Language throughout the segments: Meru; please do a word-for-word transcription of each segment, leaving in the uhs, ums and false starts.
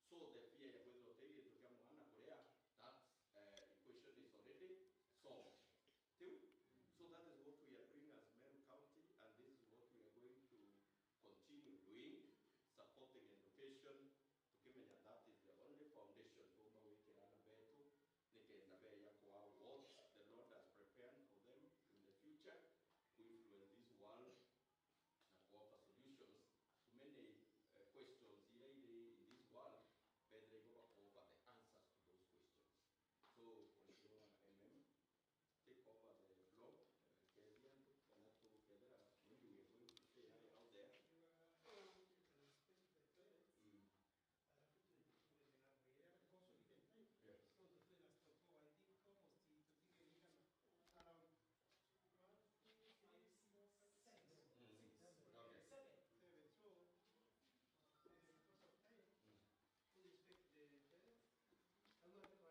So the fear ya kwithirwa uti gintu kia mwana kuria, that, eh, equation is already solved. Tiu? So that is what we are doing as Meru County, and this is what we are going to continue doing, supporting education, tukimenya that is the only foundation tuumba gwikira aana betu, nikenda beeja kwaa what the Lord has prepared for them in the future, ku influence this world na ku offer solutions to many, eh, questions iria iri in this world, bethira ibo baku offer the answers to those questions. So, Mheshimiwa M M, take over the floor, eh, kethia antu, kana tukethira, maybe we are going to say hi out there. Mm. Yes. Mm. Okay.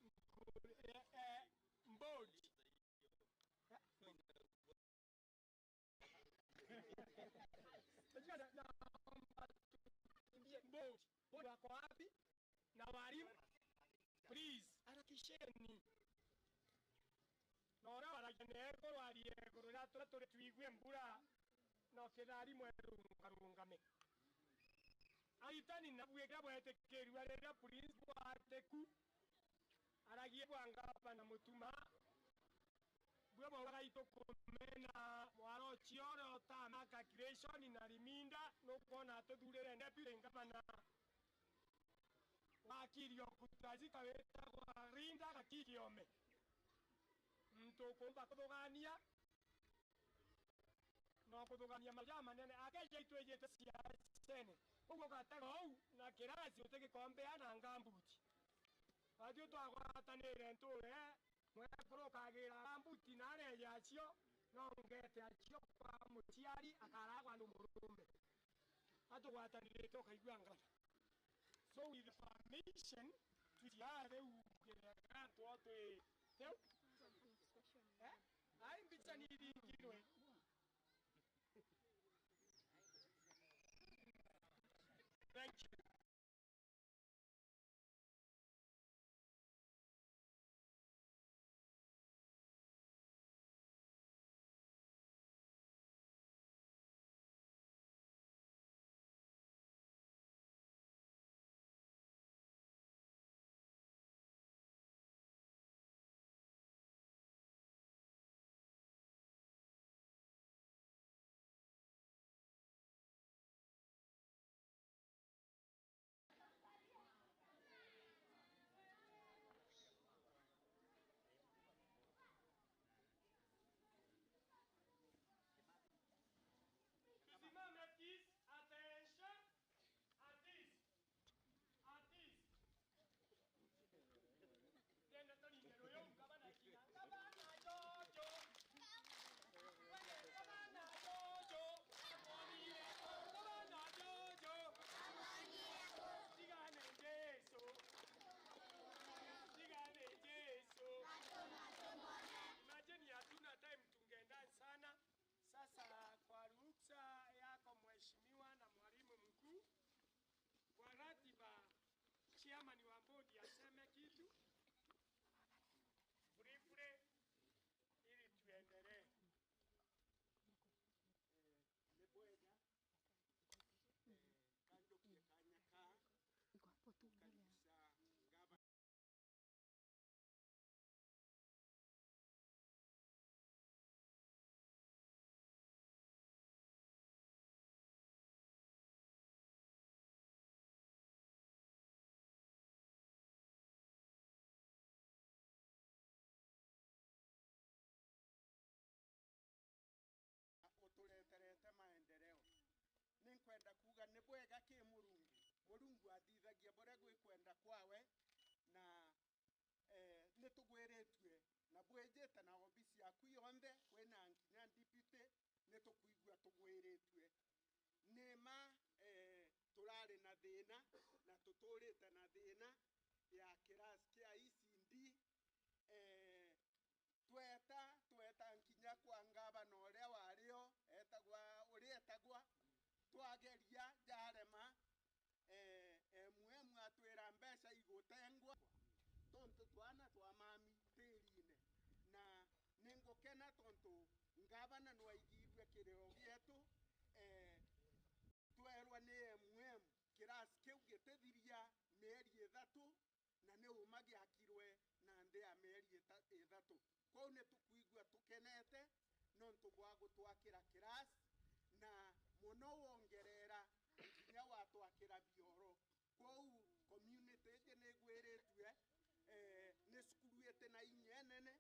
Mm. Eh, eh, Mbodi. Unajua na, naomba tukimbie board. Board wako wapi? Na walimu, please, harakisheni. Na uria waragia na iguru arie iguru, na turia turi twigue mbura, na ukithari mwerungarungame. Aritani nabu ikira bwetikirua riria principal ateku, aragie bwa ngavana Mutuma, bwe baugaga itukumena mwaro ucio uria utamaka Creation na Riminda, nukwona tuthurire deputy ngavana wa Kirio Kutazi kawitagwa Rinda Gatigiome. Muntu ukumba kuthugania, no kuthugania maria manene, akeja itwijite ciacene. Koguo ugatega uu na kirasi utigikombea na ngambuti. Athiu twagwatanire nture, mwekuru ukagira ngambuti na areja acio, no ngete acio kwa muciari, akaragwa ni murume. Atugwatanirite ukaigua ngana. So with permission, twitia riu kirega twotwi teu. Eh? Ai mbica ni iringirwe. Thank you. Enda kuuga ni bwega ki Murungu. Murungu athithagia buria gwi kwenda kwawe, na, eh, ni tugwiritue, na bwijite na obisi yaku yonthe, wina nkinya deputy, ni tukwigua tugwiritue. Ni ma, eh, turari na thina, na tuturite na thina ya kirasi kia E C D, eh, Tweta, tweta nkinya kwa ngavana uria wario, etagwa, uria etagwa, twageria, jarema, eh, M M atwira mbeca igutengwa, tontu twana twa mami tirine. Na ningukena tontu ngavana nwaigirue kirio gietu, eh, twerwa ni M M, kirasi kiu gitithiria mieri ithatu, na ni uma giakirwe na nthi ya mieri ita-, ithatu. Kwou ni tukwigua tukenete nontu bwa gutwakira kirasi, na mono wongerera nginya watwakira bioro. Kwou community iji ni igwiritue, eh, ni cukuru iti na inya inene,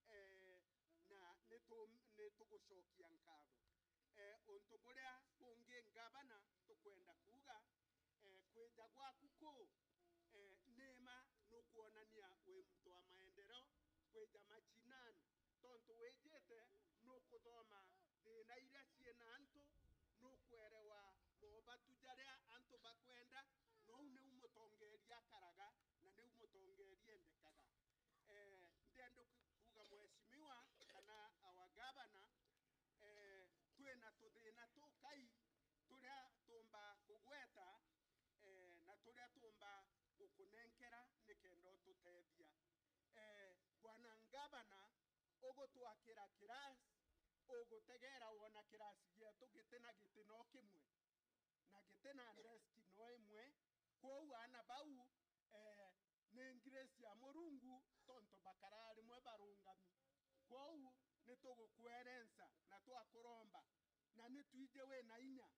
eh, na ni tu-, ni tugucokia nkatho. Eh, untu buria bungi ngavana tukwenda kuuga, eh, kwija gwaku kuu, eh, ni ma nukwonania wi muntu wa maendeleo kwija mashinani, tontu wijite nukuthoma thina iria ciina antu, nukwerewa mobatu jaria antu bakwenda, nou niu mutongeria akaraga na niu mutongeria endekaga. Eh, ndenda ku-, kuuga mheshimiwa kana our governor, eh, twina tuthina tukai turia tuumba kugweta, eh, na turia tuumba gukunenkera nikenda ututethia. Eh, bwana ngavana, ugutwakira kirasi, ugutegera wona kirasi gietu giti na giti no kimwe, na giti na desk no imwe. Kwou aana bau, eh, ni grace ya Murungu, tontu bakaraa rimwe barungami. Kwou ni tugukwerensa na twakuromba, na ni twiji wina inya,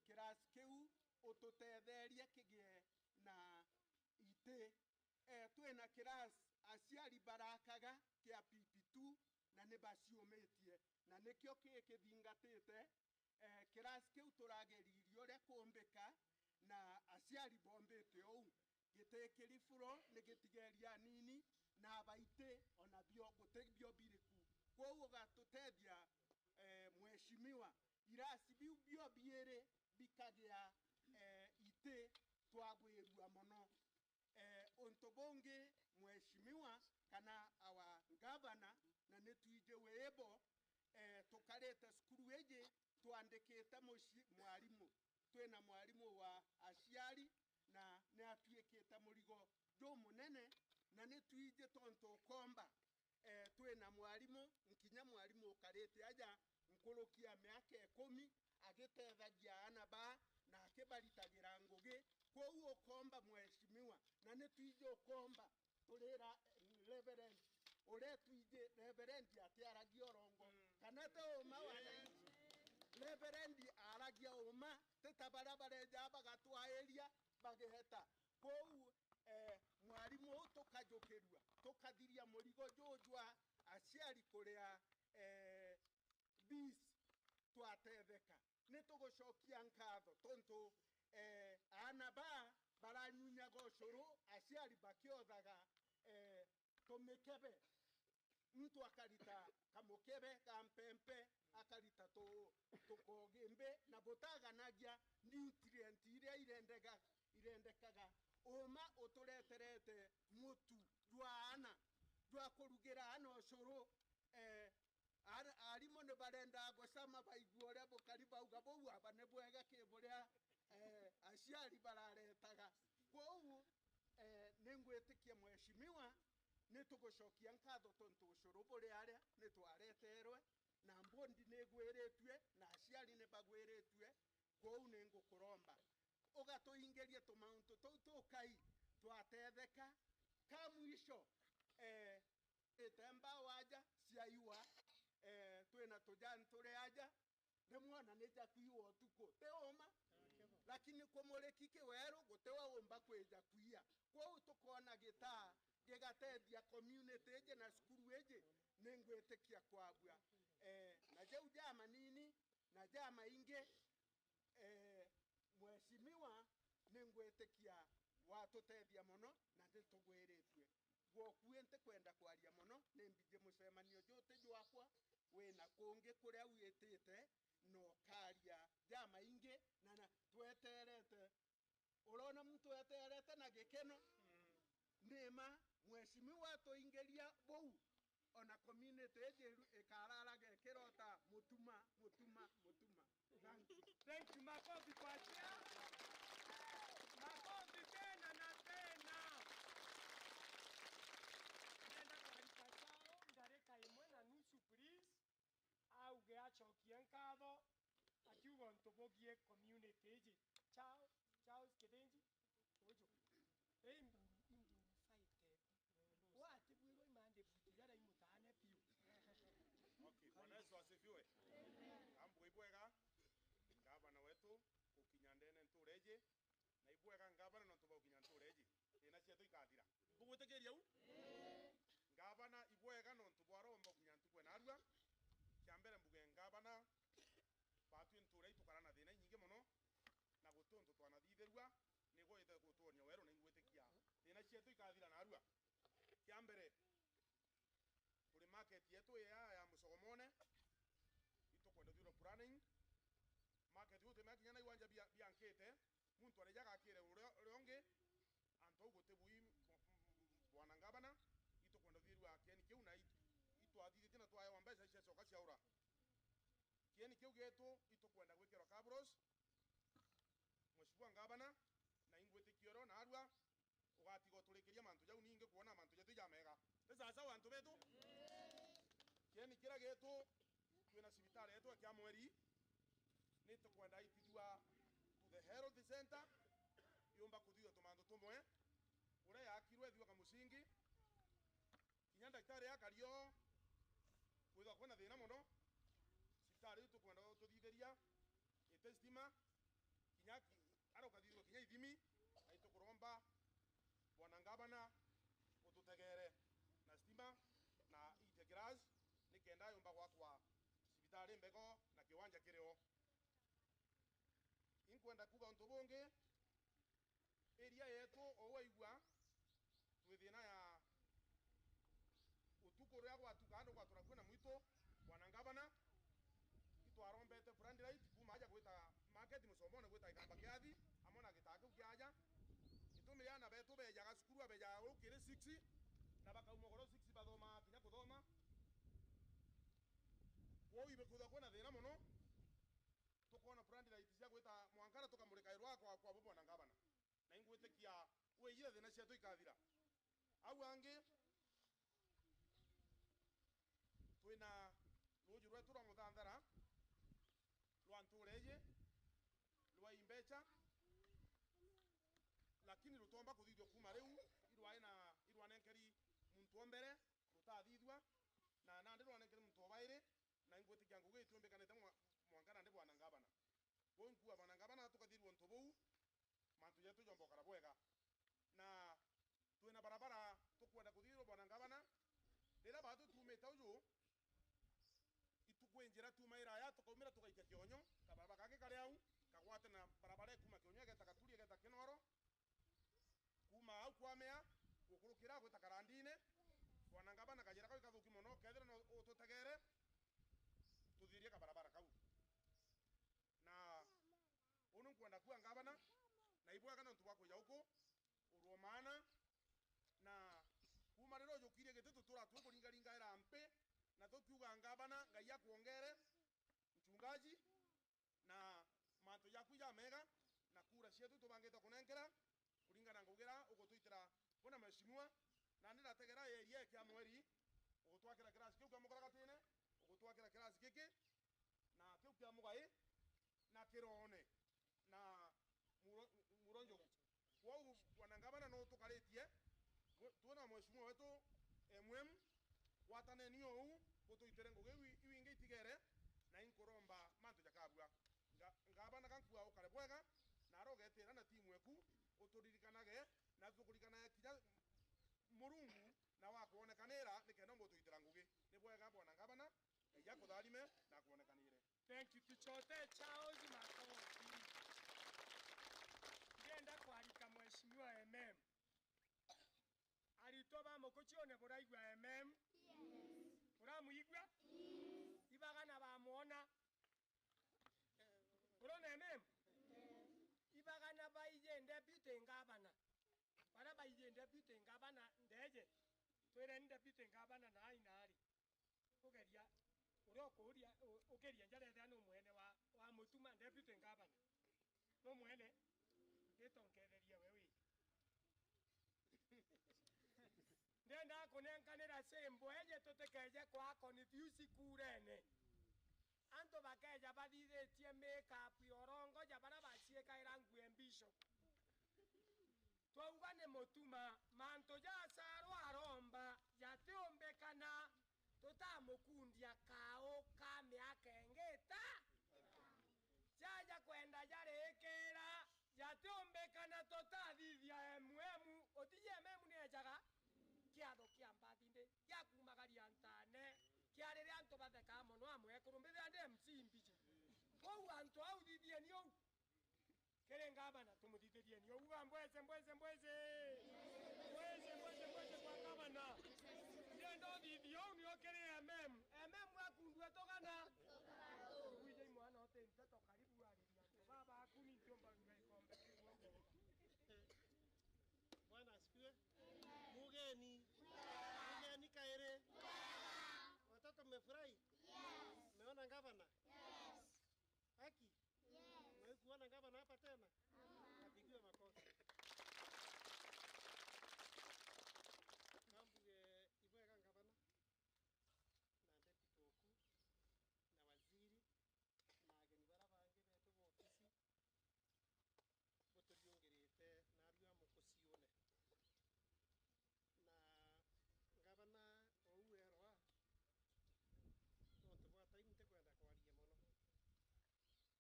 kirasi kiu ututetherie kigie na iti. Eh, twina kirasi aciari barakaga kia P P two, na ni baciumitie, na nikio ki kithingatite, eh, kirasi kiu turageririe uria kuumbika, na aciari bombite uu. Gitikiri floor, ni gitigeria anini, na abaiti ona bio, guti bio biriku. Kwou ugatutethia, eh, mheshimiwa, irasi biu bio biiri bikagia, eh, iti, twagwirua mono. Eh, untu bungi, mheshimiwa, kana our governor, na ni twiji wibo, eh, tukarite cukuru iji, twandikite muci-, mwarimu. Twina mwarimu wa aciari, na ni atuikite murigo jumunene, na ni twiji tontu ukomba, eh, twina mwarimu, nkinya mwarimu ukarite aja nkuruki ya miaka ikumi, agitethagia aana baa na akibaritagira ngugi. Kwou ukomba, mheshimiwa, na ni twiji ukomba, turira, eh, Reverend, uria twiji Reverend atiaragia urongo, mm, kana ti uma wa, yes, Reverend aragia uma, ti ta baria bareja bagatwairia bageta. Kwou, eh, mwarimu uu tukajukirua, tukathiria murigo juu jwa aciari kuria, eh, fees, twatetheka. Ni tugucokia nkatho tontu, eh, aana baa baranyunyaga ucuru, aciari bakiothaga, eh, tumikebe. Muntu akarita kamukebe ka mpempe, akarita tu-, tukogimbi, na butaganagia nutrient iria irendega-, irendekaga. Uma utureterete mutu jwa aana, jwa kurugira aana ucuru. Eh, ar-, arimu ni barendaga gucama baigue uria bukari bauga, buu aba ni bwega ki buria, eh, aciari bararetaga. Kwou, eh, ni ngwitikia mheshimiwa, ni tugucokia nkatho tontu ucuru buri aria ni twareterwe, na mbondi ni igwiritue, na aciari ni bagwiritue. Kwou ni ngukuromba ugatuingirie tumauntu tuu tukai twatetheka. Ka mwisho, eh, ite mbao aja ciaiwa, eh, twina tujani turi aja, rimwe ona ni ja kwiwa utuku, ti uma? Lakini kumuriki kiweru, guti we umba kwija kwia. Kwou tukona gitaa gigatethia community iji na cukuru iji, ni ngwitikia kwabua. Eh, na jau ja manini, na ja maingi, eh, ningwitikia watutethia mono na nitugwiritue. Gwoku ntikwenda kwaria mono, ni mbiji mucemanio juti jwakwa, wina kungi kuria witite, na ukaria jamaingi, na, na tweterete. Urona muntu eterete na gikeno? Ni ma, mheshimiwa atuingiria buu, ona community iji ikararaga ikirota mutuma, mutuma, mutuma. Thank you. Thank you, makofi kwa Chia. Makofi tena na tena. Nenda kwarika Chao, ndarika imwe na nusu, please. Auge acokie nkatho, akiuga untu bugie community iji. Chao, Charles Kithinji, uju. Imbu, imbu, fight. Watibwirwa imande buti jaria imutane piu. Okay, Bwana Yesu asifiwe. Ambu ibwega, ngavana wetu gukinya ndene ntura iji, na ibwega ngavana nontu bwa gukinya ntura iji, thina cietu ikathira. Mbugwitikiria u? Ngavana ibwega nontu bwa romba gukinya ntuku ya narua. Kia mbere mbuge ngavana, batwi ntura itukara na thina inyingi mono, na guti untu twanathithirua, nigwite gutwonia weru na ingwitikia thina cietu ikathira narua. Kia mbere, kuri market yetu ya, ya Musogomone, itukwenda thiro planning. Market uti mea kinya na iwanja bia, biankite, muntu arija agakire uria, uria ungi, antu au guti bui, bwana ngavana, itukwenda thirua kieni kiu na it-, itwathithitie na twaewa mbeca cia coka ciaura. Kieni kiu gitu itukwenda gwikirwa cabros, Mheshimiwa Ngavana, na ingwitikia oro narua, ugatiga uturikiria mantu jau ningi kwona mantu jetu jamega. Ti sawa sawa antu betu? Kieni kiria gitu, twina cibitari yetu ya Kiamweri, nitukwenda itithua to the health center, yumba kuthithua tumantu tumwe. Uria yakirwe ithua kamucingi, kinya ndagitari akario kwithwa kwina thina mono. Cibitari iu tukwenda ututhithiria, ite stima, kinya ki-, ara ukathithua kinya ithimi, na itukuromba bwana ngavana ututegere na stima na ite glass, nikenda yumba gwakwa cibitari mbego na kiwanja kirio. Inkwenda kuuga untu bungi, area yetu, ou waigua, twi thina ya utuku uria gwatuka andu gwatura kwina mwitu, bwana ngavana, itwarombete floodlight kuuma aja gwita market Musomone gwita gikamba kia athi, amwe na gitaa kiu kia aja. Gitumi ria ana betu bejaga cukuru, abejaga uu kiri six, na bakauma ugoro six bathoma kinya kuthoma. Kwou ibe kwithwa kwina thina mono, tukoona floodlight cia gwita mwankara tukamurika irwa kwa, kwa bo bwana ngavana. Na ingwitikia wijire thina cietu ikathira. Au angi, twina ruuji rwetu rwa Muthanthara rwa ntuura iji rwa imbecha, lakini rutomba kuthithua kuuma riu, irwae na, irwanenkeri muntu o mbere, rutathithua, na nandi rwanenkeri muntu o bairi, na ingwitikia ngugi itiumbikanite mwa-, mwanka nandi bwana ngavana. Kwou nkuuga bwana ngavana, tukathirua untu buu, mantu jetu jomba ukara bwega. Na twina barabara tukwenda kuthirwa bwana ngavana. Riria batu tuumite uju, itukwinjira tuuma Iraya, tukaumira tugaikia Kionyo, kabarabara kangi kari au, kagwate na barabara ikuma Kionyo igeta Gaturi, igeta Kinoro. Kuuma au kwamea, gukurukira gwita Karandine, bwana ngavana kajira kau ikathuki mono, kethira no ututegere, tuthirie kabarabara kau. Na uu ni nkwenda kuuga ngavana, na ibwega nontu bwa kwija uku, urwo maana, na kuuma riria ujukirie giti tutura tukuringaringaira mpi, na tukiuga ngavana, Ngai akwongere, mchungaji, na mantu jaku jamega, na kura cietu tubangite kunenkera, kuringana na ngugi iria ugutuitira buna mheshimiwa, na ndirategera area kia Mweri, ugutwakira kirasi kiu kia mukaragatine, ugutwakira kirasi giki, na kiu kia mugai, na kirone, na muro, muro njogu. Kwou bwana ngavana no tukaritie, twina mheshimiwa wetu M M, gwataneni ou, gutuitire ngugi iu, iu ingi itigere, na inkuromba mantu jakabua. Nga-, ngavana gankua ukare bwega, na ara ugetira na timu eku, uturirikanage, na tukuririkanaga kinya Murungu, na wakwonekanira, nikenda umbutuitira ngugi. Ni bwega bwana ngavana, Ngai akutharime na akwonekanire. Thank you. Tuchote Charles makofi. Ndienda ku Antu ba Mukucione buraigua amen? Yes. Buramuigua? Yes. Ibagana bamwona? Urona amen? Ibagana baiji deputy ngavana. Baria baiji deputy ngavana ndeje. Twireni deputy ngavana na aina ari. Kugeria, uria ukuria, u-, ukiria njarethea nu mwene wa, wa Mutuma, deputy governor. Nu mwene, gito nketheria we wi. Ndenda kunenkanira syimbo eje tutikeje kwa confuse kurene. Antu bakeja bathithitie makeup ya urongo ja baria baciikaira nguo bishop. Twauga ni Mutuma, mantu ja Saru aromba jatiumbikana, tutamukundia kau ka miaka ingi ita. Jaja kwenda jarikira, jatiumbikana, tutathithia M M. Utiji M M ni ejaga? Kiatho kia mbathi ndi, gia kumagaria ntane, kia riria antu bathekaa mono a mwekuru, mbithira ndi M C mbiji. Kwou antu au thithieni uu. Kiri ngavana, tumuthithirieni. Uga, mbweze, mbweze, mbweze. Mbweze, mbweze, mbweze kwa ngavana. Ndienda uthithia uu nio kiri M M. M M akundua tugana. Wije mwana uti nteto karibu ariria antu baba aku ni ntiumba ngai kombe kiu. Bwana asifiwe. Mugeni. Mugeni kairi. Watoto mmefurahi? Yes. Mmeona ngavana? Yes. Haki? Yes. Umewahi kuona gavana hapa tena? Hapana. Apigiwe makofi. Kambuge ibwega gavana, na deputy oku, na waziri, na ageni bara bangi betu ba ofisi, buturiungirite narua Mukucione. Na ngavana ou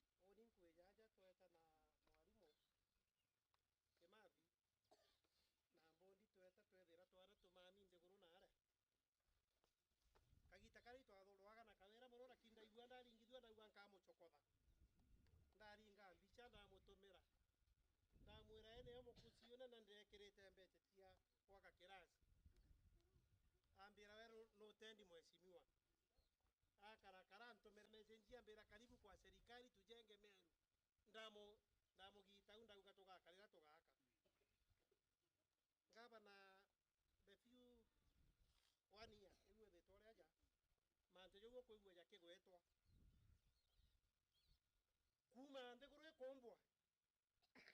erwa, nontu bwa time ntikwenda kwaria mono. Uni nkwija aja tweta na mwarimu Kimathi, na Mbondi tweta twethira twana tumami nthiguru naria. Kagita karia itwathurwaga na kawira mono, lakini ndaigua ndaringithua, ndaigua nkamucokotha. Ndaringa mbicha, ndamutumira. Ndamwira, "Ene yo Mukucione na ndirekirite mbecha cia gwaka kirasi." Ambira, "We nu-, nutendi mheshimiwa." Akarakara, antumira message, ambira, "Karibu kwa serikali, tujenge Meru." Ndamu-, ndamugita au, ndauga, "Tugakarira, tugaka." Ngavana, the few one year, iu withitwe uri aja, mantu jau ukwigua jakigwetwa. Kuuma nthiguru ikumbwa,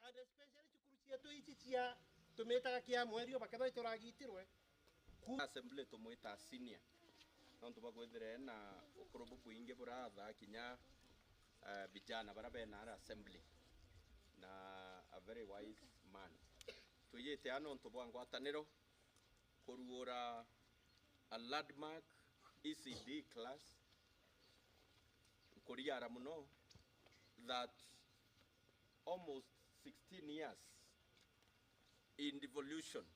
and especially cukuru cietu ici cia tumitaga kia mwerio, bakethwa ituragitirwe. Kuuma assembly tumwita senior, nontu bwa kwithira ena ukuru bubwingi buratha kinya, eh, vijana bara bena ara assembly, na a very wise man. Twijite aa nontu bwa ngwataniro kuruura a landmark E C D class. Nkuriara mono that almost sixteen years in devolution,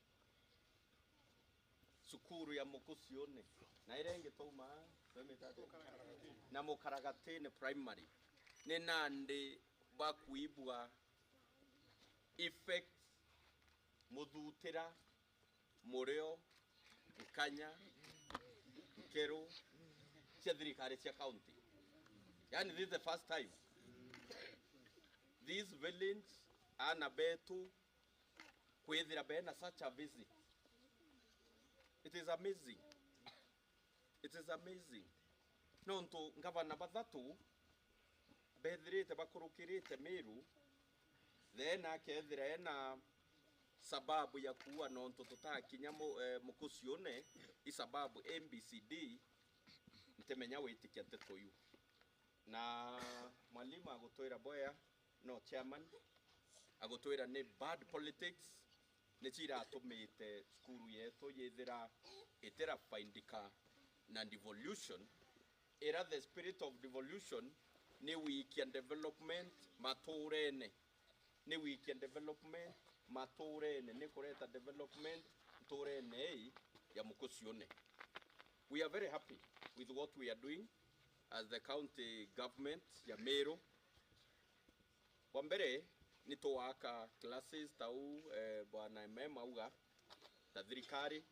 cukuru ya Mukucione, na iria ingi twauma, twemite atia? Na Mukaragatini Primary, ni nandi bakwibua effect, muthutira, murio, nkanya, nkeru cia thirikari cia county. Yani, this is the first time this village, aana betu kwithira bena such a visit. It is amazing. It is amazing. Nontu ngavana bathatu bethirite bakurukirite Meru, then akethira ena sababu ya kuua nontu tutakinya mu-, eh, Mukucione, i sababu A B C D, ntimenya witikia nteto iu. Na mwalimu agutwira boya, no chairman, agutwira ni bad politics, nicio iratumite cukuru yetu yithira itirafaidika na devolution, ira the spirit of devolution ni wikia development maturene, ni wikia development maturene, ni kureta development nturene ii ya Mukucione. We are very happy with what we are doing as the county government ya Meru. Wa mbere, ni tuwaka classes ta u, eh, bwana M M auga, ta thirikari,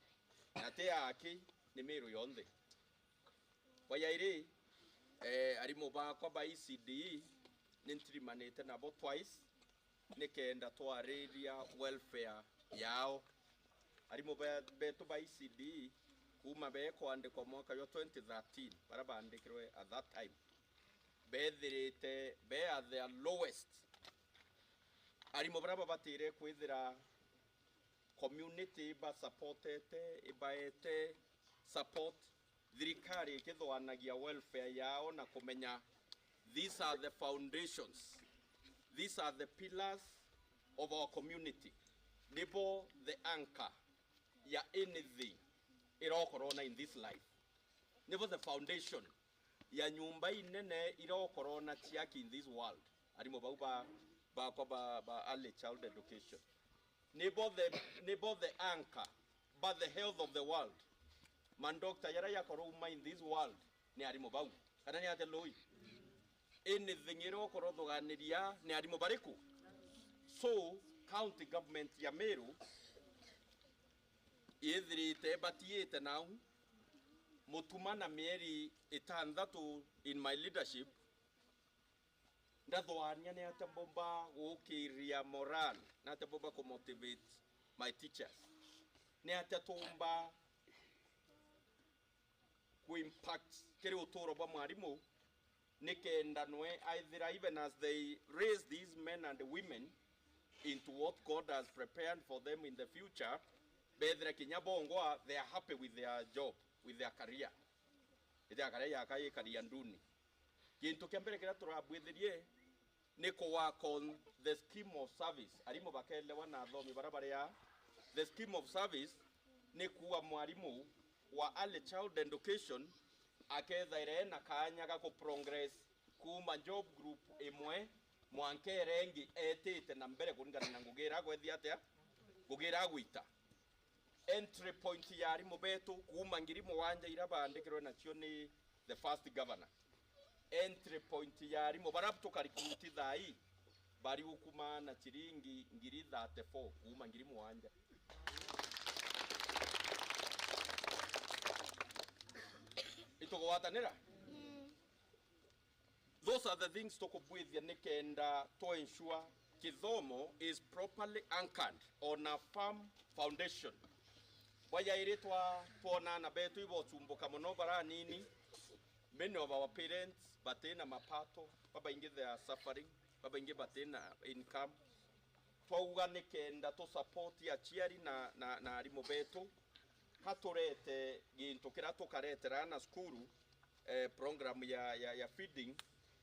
Na ti aki, ni Miru yonthe. Bwa yairi, eh, arimu bakwa ba E C D E ni ntirimanite nabo twice, nikenda twariria welfare yao. Arimu be-, betu ba E C D E, kuuma bekwandikwa mwaka jwa twenty thirteen, baria baandikirwe at that time, bethirite be at their lowest. Arimu baria babatire kwithira community ibasupportete, ibaete support, thirikari ikithwanagia welfare yao na kumenya these are the foundations, these are the pillars of our community, nibo the anchor ya anything irokorona in this life, nibo the foundation ya nyumba inene irokorona ciaki in this world. Arimu bau ba, bakwa ba, ba early child education, nibo the, nibo the anchor, but the health of the world. Mandokta jaria jakorwa uma in this world ni arimu bau. Kana ni atia lui? Anything iria ukorothuganiria ni arimu bariku? So, county government ya Miru yithirite batiite nau Mutuma na mieri itanthatu in my leadership, ndathwania ni atia mbomba gukiria moral, ni atia mbomba kumotivate my teachers, ni atia tumba kuimpact kiri uturo bwa mwarimu, nikenda nwe aithira, even as they raise these men and women into what God has prepared for them in the future, bethira kinya bongwa, they are happy with their job, with their career. Ithia karia yaka ikaria nduni. Gintu kia mbere kiria turabwithirie ni ku work on the scheme of service. Arimu bakelewa na athomi baria baria the scheme of service ni kuuga mwarimu wa early child education akethaira ena kaanya ga ku progress kuuma job group imwe mwanka iria ingi etite na mbere kuringana na ngugi iria agwethia atia, ngugi iria agwita. Entry point ya arimu betu kuuma ngiri mugwanja iria baandikirwe nacio ni the first governor. Entry point ya arimu baria tukarikruti thaa ii bari gukuma na ciringi ngiri thirty-four kuuma ngiri mugwanja. Itugwatanira? Those are the things tukubwithia nikenda to ensure kithomo is properly anchored on a firm foundation. Bwa yairi twa-, twona ana betu ibocumbuka mono baranini, many of our parents batina mapato, babaingi they are suffering, babaingi batina income. Twauga nikenda tu support aciari na, na, na arimu betu, ka turete gintu kiria tukaretera ana cukuru, eh, program ya, ya, ya feeding,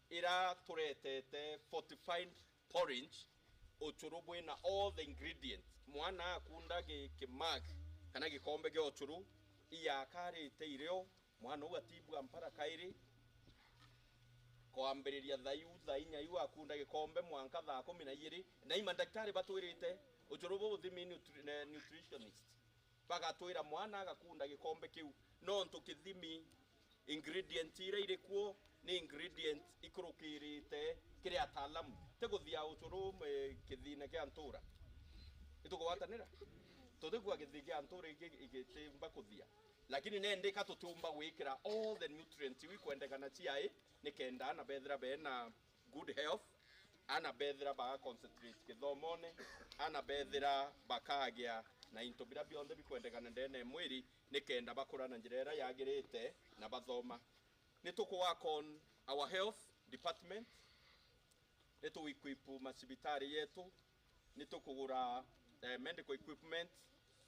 ira turetete fortified porridge, ucuru bwina all the ingredients. Mwana akunda gi-, ki mug kana gikombe gia ucuru, iyakarite irio, mwana uu atibua mpara kairi, kwambiriria thaa iu, thaa inya iu akunda gikombe mwanka thaa kumi na ijiri. Na ima ndaktari batwirite ucuru buu buthimi nutri-, ne-, nutritionist. Bagatwira mwana agakunda gikombe kiu, nontu kithimi, ingredient iria iri kuo ni ingredient ikurukirite kiri ataalamu. Ti kuthia ucuru, eh, kithine kia ntura. Itukugwatanira? Tutikua kithii kia ntura iki-, igitimba kuthia. Lakini nendika tutiumba gwikira all the nutrients iu ikwendekana ciai, nikenda ana bethira bena good health, ana bethira baga concentrate githomone, ana bethira bakagia na into biria bionthe bikwendekana ndene ya mwiri, nikenda bakura na njira iria yagirite na bathoma. Ni tuku work on our health department, ni tu equip macibitari yetu, ni tukugura, eh, medical equipment,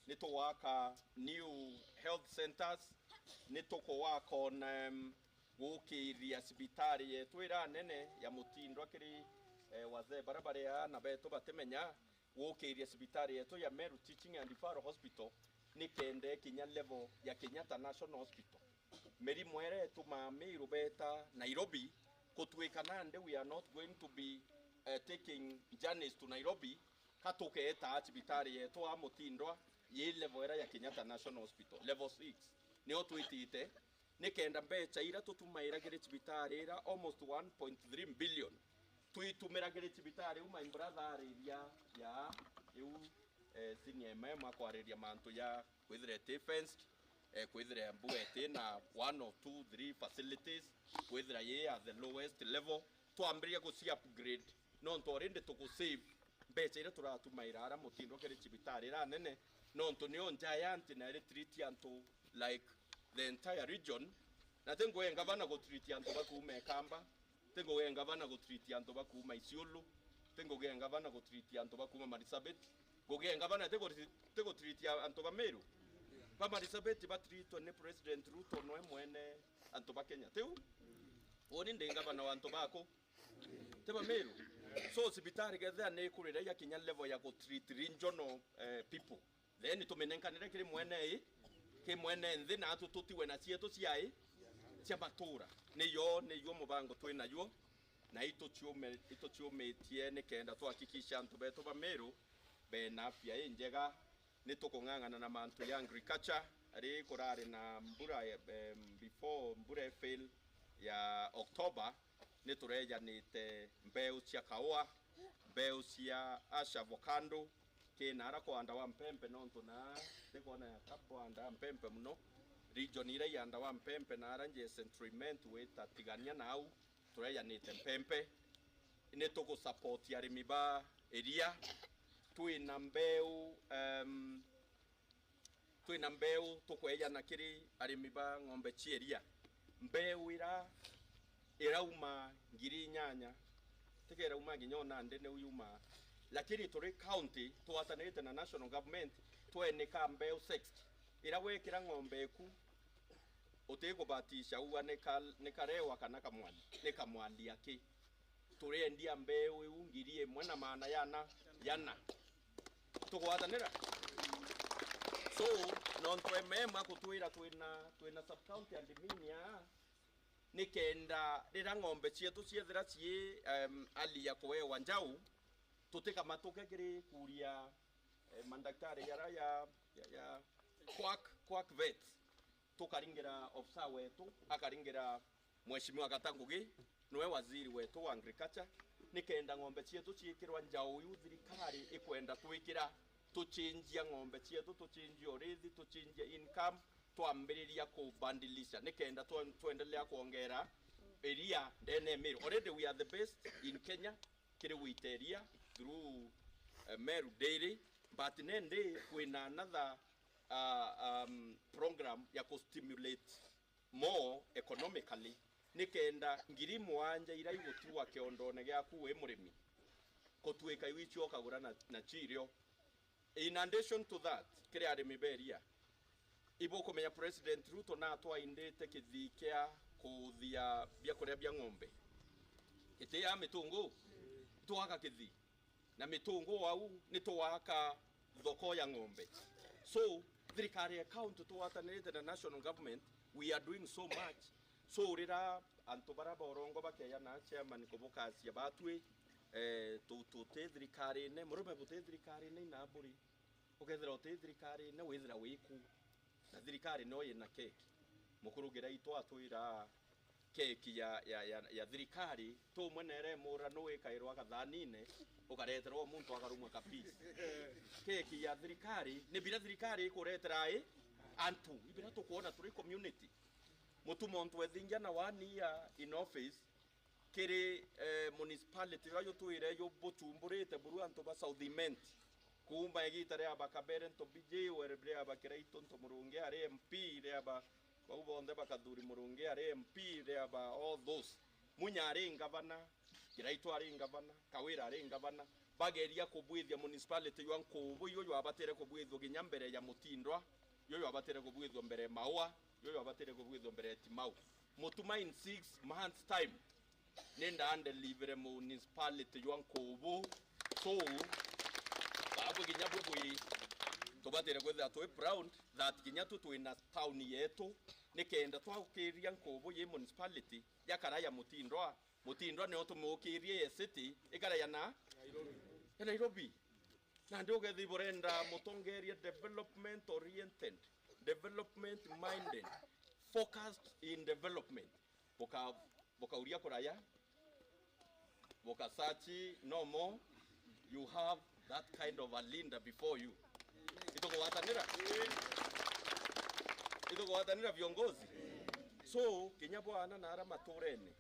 ni tuwaka new health centers, ni tuku work on, em, gukiria cibitari yetu iria nene ya Mutindwa kiri, eh, wazee baria bari aa na betu batimenya, gukiria cibitari yetu ya Meru Teaching and Referral Hospital nikenda ikinya level ya Kenyatta National Hospital. Mirimo iria itumaa Miru beta Nairobi, kutuika nandi we are not going to be, eh, taking journeys to Nairobi, ka tukeeta cibitari yetu a Mutindwa yi level iria ya Kenyatta National Hospital, level six. Nio twitite, nikenda mbeca iria tutumaira kiri cibitari iria almost one point three billion, tuitumira kiri cibitari iu, my brother ariria ya iu eh, senior M M akwariria mantu ya kwithira iti fenced, eh, kwithira mbua iti na one or two, three facilities, kwithira yi at the lowest level. Twambiriria guci upgrade, nontu already tugu save mbeca iria turatumaira ara Mutindwa kiri cibitari iria nene, nontu nio giant na iri treat antu like the entire region. Na ti ngugi ya ngavana gu treat antu ba kuuma Ikamba, ti ngugi ya ngavana gu treat antu ba kuuma Isiolo, ti ngugi ya ngavana gu treat antu ba kuuma Marsabit, ngugi ya ngavana ti gu, ti gu treat antu ba Meru. Ba Marsabit ba treatwa ni President Ruto nwe mwene antu ba Kenya. Tiu? Uni ndi ngavana wa antu baku. Ti ba Meru. So, cibitari kethira ni ikurira ya kinya level ya gu treat regional, eh, people, then tuminenkanire kiri mwene i, ki mwene nthi, na atu tutiwe na cietu cia i, cia matura. Niyo, niyo mubango twi nayo, na ituciume-, ituciumitie nikenda twahakikisha antu betu ba Meru bena afya injega. Ni tukung'ang'ana na mantu ya agriculture, ari kurari na mbura, em, before mbura ifail ya October, ni turejanite mbeu cia kaua, mbeu cia ash avocado, ki naara kuandawa mpempe, nontu na ndikwona ya kabuandaa mpempe muno. Region iria iandawa mpempe naara nje Central Imenti wita Tigania na au turejanite mpempe. Ni tugu support arimi ba iria. Twina mbeu, em, twina mbeu tukwejana kiri arimi ba ng'ombe cia iria. Mbeu ira irauma ngiri inyanya, tiga irauma nginya o nandi niu yumaa. Lakini turi county, twatanirite na national government, twenika mbeu sixty. Ira wekira ng'ombe eku, utikubatisha uga ni ka-, ni karewa kana kamwani, ni kamwani aki. Turiendia mbeu iu ngiri imwe na maana yana, yana. Tugwatanira? So, nontu M M akutwira twina, twina sub county admin aa, nikenda rira ng'ombe cietu ciethira cii, em, hali ya kuewa njau, tutikamatuke kiri kuria, eh, mandaktari jara ya, ya, ya quack, quack vets. Tukaringira ofisa wetu, akaringira Mheshimiwa Gata Ngugi, niwe waziri wetu wa agriculture, nikenda ng'ombe cietu ciikirwa njau iu thirikari ikwenda twikira, tuchinjia ng'ombe cietu, tuchinjia urithi, tuchinjia income, twambiriria kubandilisha, nikenda twe-, twendelea kwongera iria ndene ya Meru. Already we are the best in Kenya kiri gwita iria through, eh, Meru Dairy, but nindi kwina another, uh, um, program ya ku stimulate more economically, nikenda ngiri mwanja iria igutigwa kiondone giaku wi murimi, kutuika iu icio ukagura na, na cirio. In addition to that, kiri arimi ba iria, ibukumenya President Ruto natwaindite kithii kia kuthia biakuria bia ng'ombe. Iti ya mitungu, itwaka kithii. Na mitungu au ni twaka thoko ya ng'ombe. So, thirikari ya county tugwatanirite na national government, we are doing so much. So, rira antu bara borongo bakeyana chairman kubukacia batwi, eh, tu-, tuti thirikarine, murume buti thirikarine ina mburi, ukethira uti thirikarine, withira wiku. Na thirikari no yina keki. Mukuru Ngirai twatwira keki ya, ya, ya, ya thirikari, tumwe nere mura nu ikairwa gathanine, ukareterwa muntu akarumwa ka piece. Keki ya thirikari, ni bira thirikari ikuretera i antu, ibira tukwona turi community. Mutu muntu ethingia na one year in office, kiri, eh, municipality yo yutwire yubutumburite buru antu ba South Imenti. Kuuma igita ria ba Kabere nto B J, were ria ba Kiraitu nto Murungi ari M P, ria ba, bau bonthe ba Kathuri Murungi ari M P, ria ba all those. Munya ari ngavana, Kiraitu ari ngavana, Kawira ari ngavana. Bageria kubwithia municipality jwa Nkubu, iyo jwabatire kubwithua ginya mbere ya Mutindwa, iyo jwabatire kubwithua mbere ya Maua, iyo jwabatire kubwithua mbere ya Timau. Mutuma in six months time, ni ndandelivere municipality jwa Nkubu. So, babu kinya bubwi, tubatire kwithira twi proud that kinya tu twina town yetu, nikenda twagukiria Nkubu yi municipality yakara ya Mutindwa. Mutindwa nio tumukirie ye city ikara ya na, ya Nairobi. Nandi ukethira burenda mutongeria development oriented, development minded, focused in development. Buka-, bukauria kuraya, buka search no more, you have that kind of a leader before you. Nira? Itugwatanira viongozi. So, kinya bwana na ara maturene.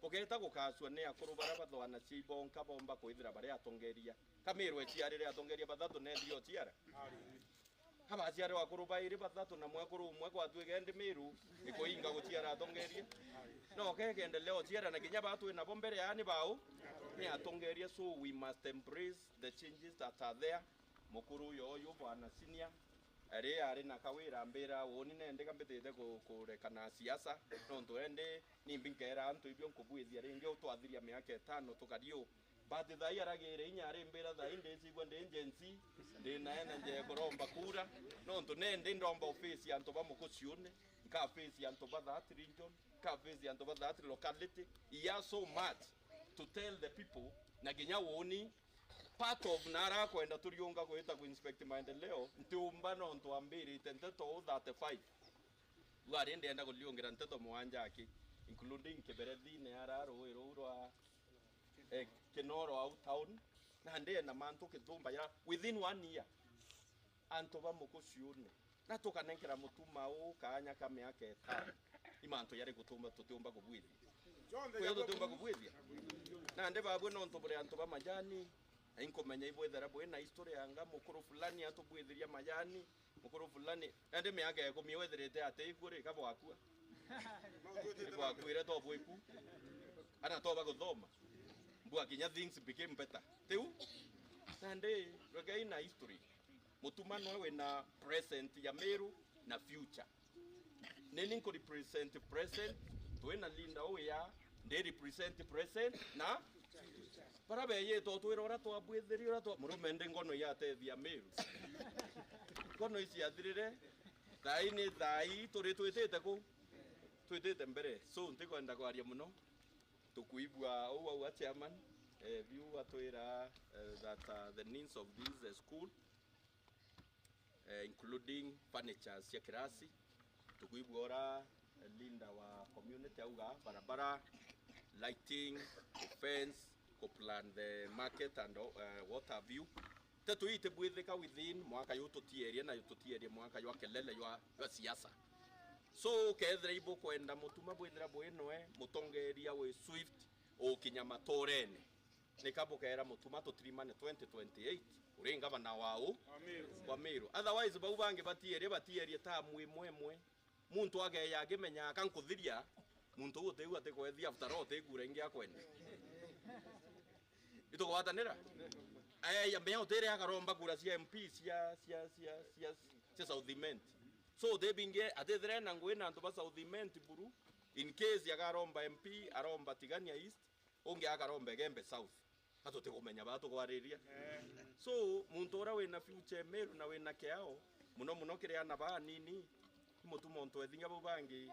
Bugeta gukacua ni akuru bara bathwana cia ibonka bomba kwithira bari atongeria. Ka Miru eciarire atongeria bathatu na ethire ociara. Abaciare akuru bairi bathatu na mwekuru umwe kwatwike ndi Miru ikuinga guciara atongeria. No kekendele ociara na kinya batwi nabo mbere yani bau ni atongeria, so we must embrace the changes that are there. Mukuru uyo uyu bwana senior ari ari na kawira mbira uni nende kambitite ku- kurekana siasa nontu endi nimbi nkera antu ibio nkubwithia ringi utwathiria miaka itano tukari u. But thai aragire inya arimbira thai ndicigua ndi Gen Z, ndi na energy ya kuromba kura, nontu nendi ndomba ofisi ya antu ba mukuciune, nka face ya antu ba that region, nka face ya antu ba that locality. He has so much to tell the people, na kinya woni part of nara kwenda turiunga gwita ku inspect maendeleo, ntiumba nontu ambirite nteto thirty-five. Rwari ndienda kuriungira nteto mwanja aki, including Kiberethine ara rui ruu rwa eh, Kinoro au town, na ndee na mantu kithumba ya within one year. Antu ba mukuciune, na tukanenkera mutuma uu kaanya ka miaka itano, i mantu yari gutumba tutiumba kubwithia. Kuyo tutiumba kubwithia. Na ndi babwe nontu buri antu ba majani, na inkumenya ibwethera bwi na history yanga mukuru fulani atubwithiria majani, mukuru fulani, nandi miaka ikumi wethirite ati iku ri, ka bwakua? Ni bwakuire to bwiku. Ana to baguthoma. Mbua kinya things became better. Tiu? Nandi, regai na history. Mutuma noe wina present ya Meru na future. Nini nku represent present, twina leader uya, ndi represent present na bara beyite utwira uria twabwithirie, uria twa murume ndi ngono yatethia Meru. Ngono ici yathirire, thai ni thai, turi twitite ku? Twitite mbere. So, ntikwenda kwaria muno. Tukuigua uu auga chairman, eh, biu atwira, eh, that, uh, the needs of this, eh, school, eh, including furnitures cia kirasi. Tukuigua ura, eh, leader wa community auga barabara, lighting, ku fence, ku plan the market and, eh, what have you. Tetu ii itibwithika within mwaka yu tutierie na tutierie mwaka jwa kelele jwa, jwa siasa. So, kethira ibukwenda mutuma bwithira bwinoe, mutongeria wi swift, ukinya maturene. Nika bukera mutuma tutirimane twenty twenty-eight, uri ngavana wa u? Wa Meru. Wa Meru. Otherwise, bau bangi batierie, batierie tamu imwe imwe. Muntu ageya akimenya aka nkuthiria, muntu uu utiu atikwethia after all uti kura ingi akwenda. Itugwatanira? Aya, menya utire akaromba kura cia M P cia, cia, cia, cia, cia South Imenti. So, uti bingi atithire na ngui na antu ba South Imenti buru, in case akaromba M P, aromba Tigania East, ungi akaromba Igembe South. Ka tutikumenya baa tukwariria. Eh. So, muntu uria wina future Meru na wina kiao, muno muno kiri ana baa anini, imutuma untu ethinga bau bangi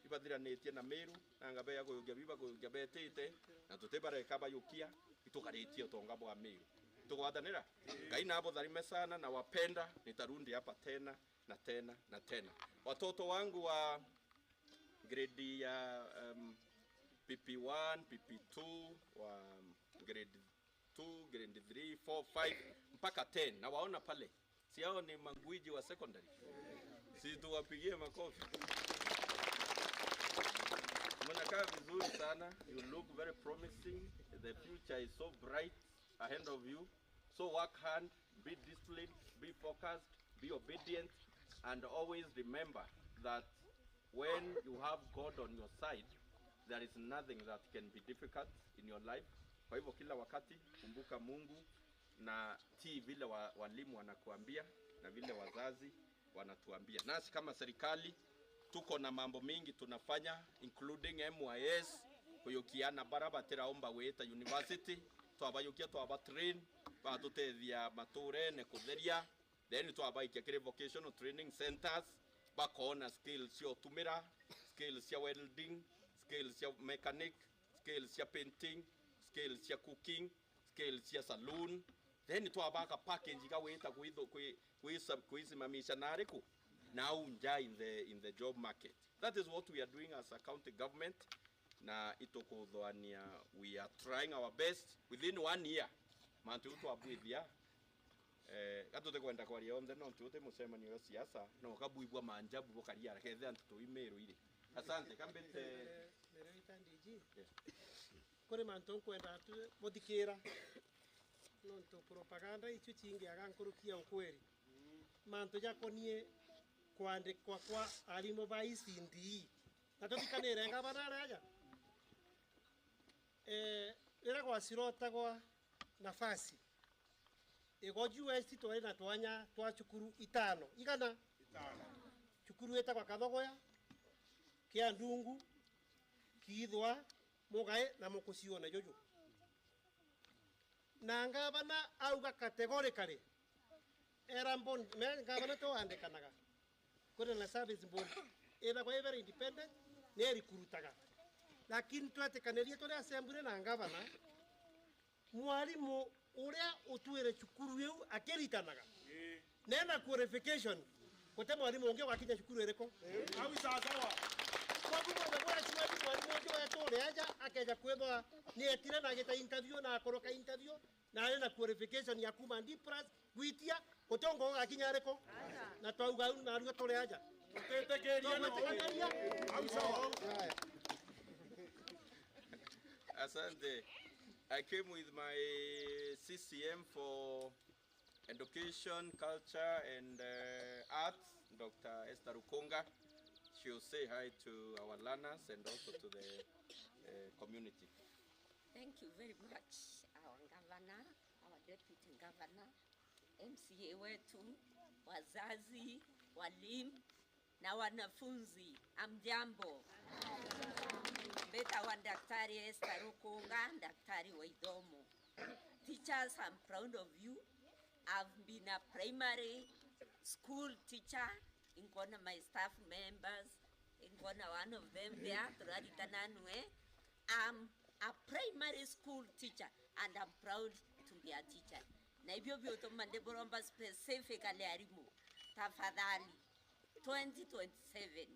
ibathiranitie na Meru, nanga beya kuyukia biba kuyukia betite, na tutibareka bayukia, itukaritie utonga bwa Meru. Tugwatanira? Ngai nabutharime sana, nawapenda, nitarudi hapa tena na tena na tena. Watoto wangu wa grade ya, um, P P one, P P two, wa grade two, grade three, four, five, mpaka ten. Na waona pale. Si hao ni magwiji wa secondary? Si tuwapigie makofi. Mnakaa vizuri sana. You look very promising. The future is so bright ahead of you. So work hard, be disciplined, be focused, be obedient, and always remember that when you have God on your side, there is nothing that can be difficult in your life. Kwa hivyo kila wakati kumbuka Mungu na tii vile wa-, walimu wanakuambia na vile wazazi wanatuambia. Nasi kama serikali, tuko na mambo mingi tunafanya, including M Y S, kuyukia ana bara batiraomba gwita university, twabayukia, twabatrain, batutethia maturene kutheria, then twabaikia kiri vocational training centers, bakoona skills cia utumira, skills cia welding, skills cia mechanic, skills cia painting, skills cia cooking, skills cia saloon, then twabaka package ka gwita kwitho-, kwi-, kwisa-, kwisimamisha na ariku? Nau nja in the, in the job market. That is what we are doing as a county government, na itukuthwania, we are trying our best within one year. Mantu jau twabwithia, Eh, gatuti kwenda kwaria yonthe, nontu uti mucemanio wa siasa, no kabuibua manjabu bukaria, kethira antu tuimirwe iri. Asante, kambite. Mere, mere wita D G. Yeah. Kuri mantu nkwenda tu buthikira, nontu propaganda icio cingiaga nkuruki ya ukweri. Mantu jakonie kwandikwa kwa arimu ba E C D E. Na tuthikanire ngavana aria aja. Eh, riria gwacirotagwa nafasi, igo G U S T twari na twanya twa cukuru itano. Igana? Itano. Cukuru itagwa Kathogoya, Kiandungu, Kiithwa, Mugae na Mukucio na juju. Na ngavana auga categorically, era board, me ngavana twandikanaga. Kwina na service board. Ithagwa i very independent, ni recruitaga. Lakini twetikanirie turi assembly na ngavana, mwarimu uria utwire cukuru iu akiritanaga, nena qualification, guti mwarimu ungi ugakinya cukuru iriku. Au sawa sawa. Koguo mwana bwa cua ni mwarimu ungi wetu uri aja, akeja kwithwa ni etire na agita interview na akoroka interview, na ari na qualification ya kuma D plus gwitia, guti ungi ugakinya ariku? Na twauga au narua turi aja. Tutitikiria na Twagwitikanania. Au sawa. Asante. I came with my C C M for Education, Culture and, uh, Arts, Doctor Esther Rukunga. She will say hi to our learners and also to the, uh, community. Thank you very much, our governor, our deputy governor, M C A wetu, wazazi, walimu, na wanafunzi, amjambo. Mbitagwa Daktari Esther Rukunga, daktari wa ithomo. Teachers, I'm proud of you. I've been a primary school teacher. Inkona my staff members, inkona one of them there, turaritana nwe. I'm a primary school teacher and I'm proud to be a teacher. Na ibio biutuma ndiburomba specifically arimu, tafadhali, twenty twenty-seven,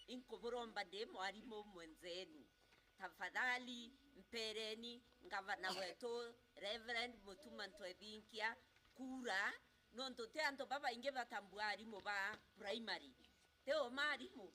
inkuburomba ndi mwarimu mwenzenu, tafadhali mpereni ngavana wetu Reverend Mutuma Ntwethinkia kura, nontu ti antu babaingi batambua arimu ba primary. Ti o maarimu?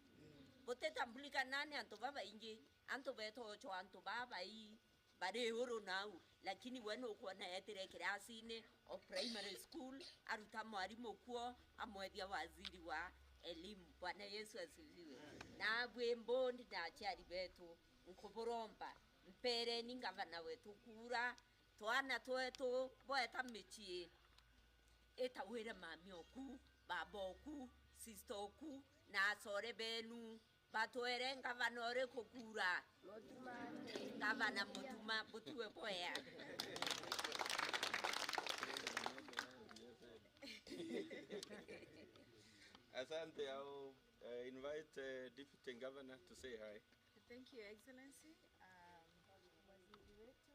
Butitambulikana ni antu babaingi, antu beetwa ocho antu babai bari iguru nau, lakini we nukwona eetire kirasine o primary school, aruta mwarimu kuo, amwethia waziri wa elimu. Bwana Yesu asifiwe. Na bwi board na aciari beetu, nkuburomba, mpereni ngavana wetu kura, twana twetu bweta micii, itawire mami oku, baba oku, sister oku, na acore beenu, batwere ngavana uriku kura? Ngavana Mutuma, butiwe bwea. Asante, I'll, uh, invite, uh, Deputy Governor to say hi. Thank you, Excellency. Um, waziri wetu,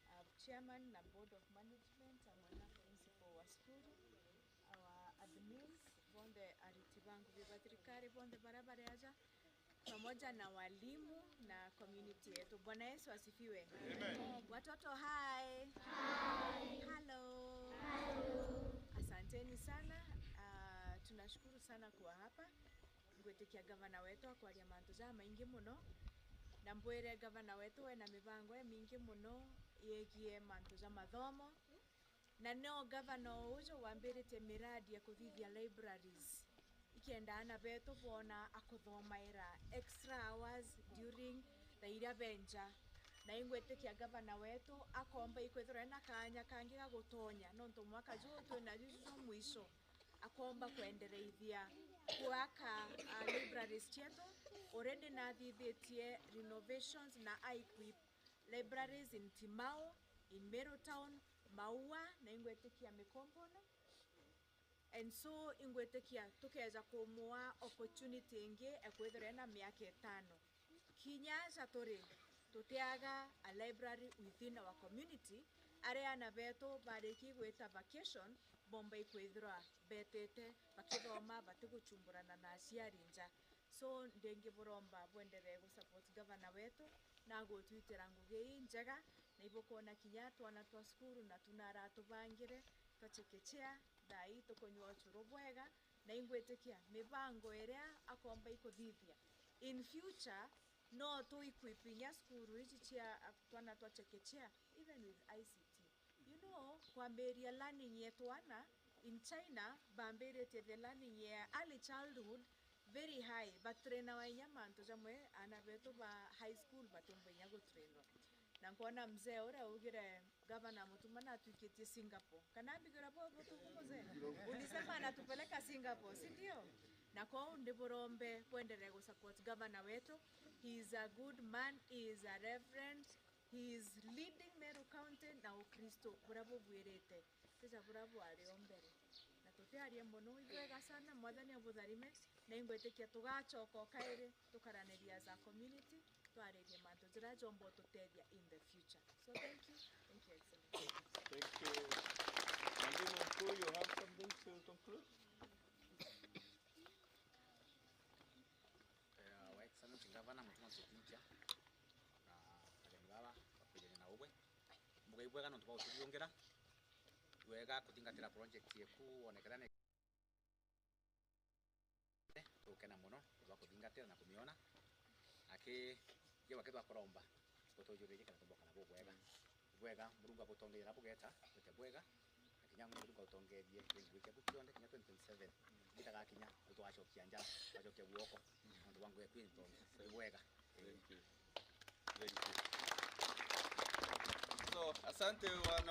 uh, chairman na board of management, amwe na principal wa cukuru, our admins, bonthe ariti ba ngugi ba thirikari, bonthe baria bari aja, pamoja na walimu na community yetu. Bwana Yesu asifiwe. Amen. Watoto, hi. Hi. Hello. Hello. Asanteni sana. Uh, tunashukuru sana kuwa hapa. Ngwitikia gavana wetu akwaria mantu jamaingi muno, na mbwire gavana wetu ena mibango imingi muno yegie mantu ja mathomo, na no gavana o uju wambiritie miradi ya kuthithia libraries, ikenda ana betu boona akuthomaira extra hours during thaa iria be nja. Na ingwitikia gavana wetu akomba ikwithirwa ena kaanya kangi ga gutonya, nontu mwaka juu twina juju jwa mwisho. Akomba kwendereithia gwaka, uh, libraries cietu. Already nathithitie renovations na I equip libraries in Timau, in Meru Town, Maua, na ingwitikia Mikombono. And so ingwitikia tukeja kumua opportunity ingi ekwithirwa ena miaka itano. Kinya aja turi, tutiaga a library within our community, aria ana betu barikia gwita vacation, bomba ikwithirwa betete bakithoma, batiguchumburana na aciari nja. So, ndingiburomba bwenderee gu support gavana wetu na gutwitira ngugi ii njega, na ibukwona kinya twana twa cukuru na tuna aratubangire, twa chekechea, thaa ii tukunyua ucuru bwega, na ingwitikia mibango iria akomba ikuthithia in future, no tu equipinge cukuru ici cia twana twa chekechea, even with I C T. You know, kwambiria learning ya twana in China, bambiritie the learning ya early childhood very high, batrainawa inya mantu jamwe aana betu ba high school batiumba inya gutrainwa. Na nkwona mzee uria augire, Gavana Mutuma natwikitie Singapore. Kana mbigura bo butuku mzee? Ulisema anatupeleka Singapore, si ndio? Na kwou ndiburombe kwendelea gusupport gavana wetu. He is a good man, he is a reverend, he is leading Meru County na Ukristo buria bubwirite. Tija buria bwari o mbere. Na tutiarie mono, ibwega sana, Mwathani abutharime, na ingwitikia tugacoka o kairi tukaraniria as a community. Twaririe mantu jaria jomba ututethia in the future. So thank you. Thank you, Excellency. Thank you. Mwalimu Mkuu, you have something to conclude? Eh, Wa Excellency Governor, Mutuma Nsubukia na ageni baba bakwirire na ubwe. Mbuga ibwega nontu bwa gututhiungira. Ibwega kuthingatira project yeku, wonekera ni tugukena mono nontu bwa kuthingatira na kumiona. Aki, kiu aki twakuromba, utujuririe kana tumboka na bubwega. Bwega, Murungu abutongerie na bugeta, bwite bwega. Na kinya Murungu abutongerie, ringi wiki aku kionde, kinya twenty twenty-seven. Gitagakinya, utwacokia njara, twacokia guoko. Nontu bwa ngugi eku intonge. Ni bwega. Thank you. Thank you. So, asante wana